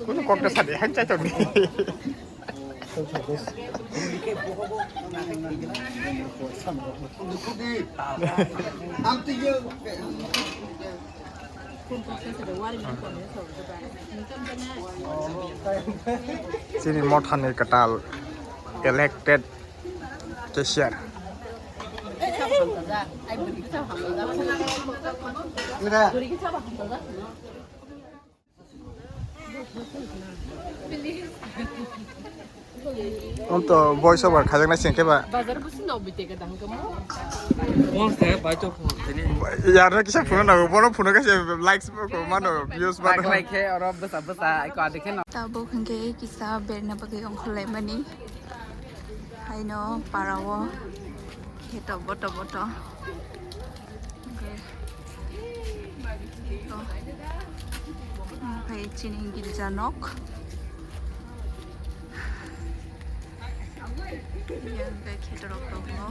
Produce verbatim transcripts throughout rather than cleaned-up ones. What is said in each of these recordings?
Kuno kokta sadi han chai tongni. Chini mothani kwtal elected cashier. Om to voice over khajak nai sengke ba. Bazar busi no bite ka dang kamo. Phone se bai to phone tini. Yar na kisa phone na bono phone ka se likes ko mano views mano. Like like he oro basa basa ai ko adikhe no. Tabuk hwnkhe kisa berna bagwi ongkhorlaimani. Haino parao kheto boto boto. Hwnkhe, oh, omo khe chini girja nok. Yang khe kheto rok tongo.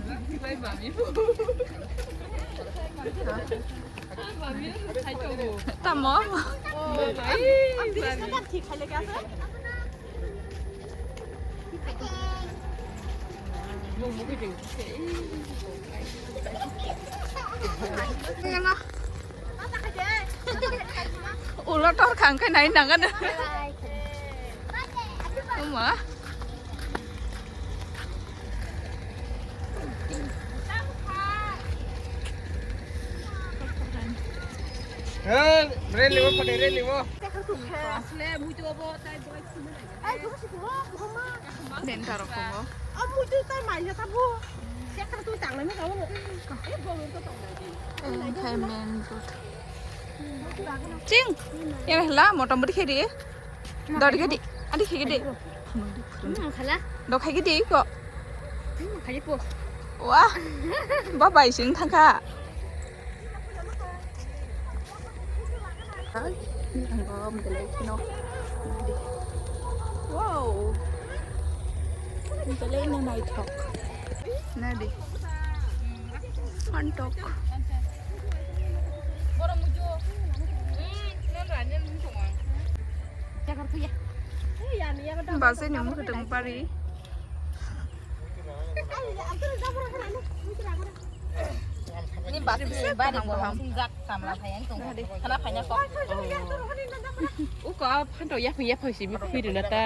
Tamo? Ulo tor khang khe nai nang ano. Uma. Reli wo pade reli wo. Nenta rok tongo. Engkhai main road. Ching, yang hela motom beri khedi. Dori khedi, adi khedi. Khala. Do khai khedi ko. Khai po. Wah, babai sing thangkha. Wow. Belai no naithok. Nadi. Phantok. Base ni mukhe tong pari. Ni bati ni bari bo ham sinjak samla phai ang tong. Khana phai na kok. Uko phantok yaphang yaphang simi phiri na ta.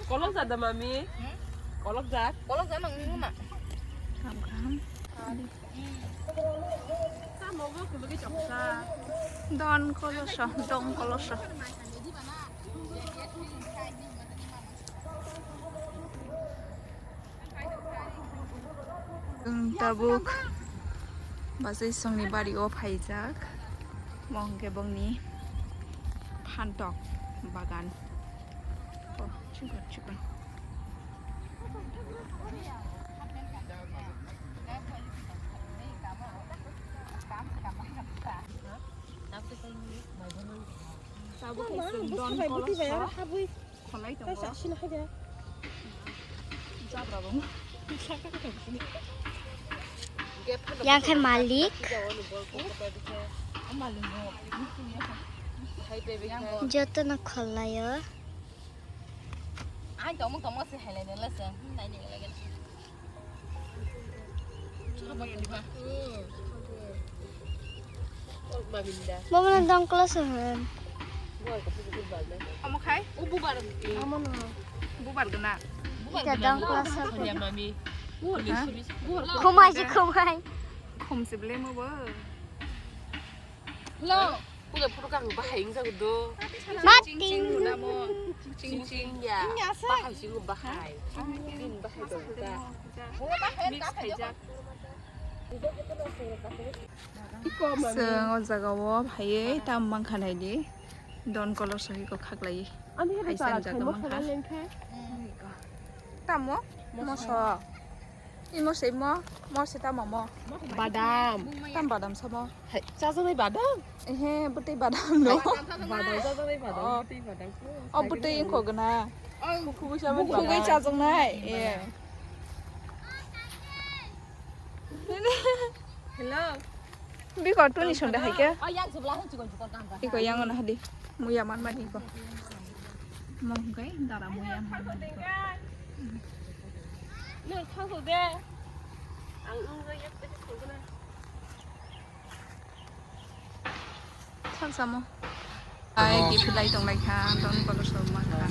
Kolok jada mami. Kolok jat. Kolok jat mang ma. Kam kam. Don koloso, don koloso. Chwng tabuk bachai songni bari o phaijak, mo hwnkhe bongni phantok bagan. Oh, chikon, chikon. Tabuk khe chwng don koloso kholai tongo. Jabra bo. Yang khe malik. Jotono kholaio. Ang tongmung tongmung se hai lai nang la se. Nai nai lai. Mama nang dong koloso hwn. Omo khai? O bubar. Omo no. Bubar gana. Ita dong koloso. Khumai se khumai. Khum se ble mo bo. Hello. Puja photo kang bahai wngjago do. Ching ching rwna mo. Ching ching ya. Bahai sing bahai. Din bahai dong ta. Mix khaijak. Chwng o jaga o phaiwi tam mankha naidi. Don koloso hiko khaklaiwi. Hai san jaga mankha. Tamo? Moso. Imo se mo, mo se tamo mo. Badam. Tam badam samo. Hai, chajaknai badam? Ehe, bwtwi badam no. Badam chajaknai badam, oh. Bwtwi badam. Oh, bwtwi wngkho gana. Khugui chajaknai. Khugui chajaknai. Eh. Hello. Biko tuni sonde hai ke. Oh, yang sebelah tu juga juga kan. Iko yang ono hadi. Muya man mani iko. Mo hingkai dara muya man mani iko. Nang thang de. Ang ang ya. Thansamo. Ai, giphilai tonglaikha, ang tongni kotor sok mankha.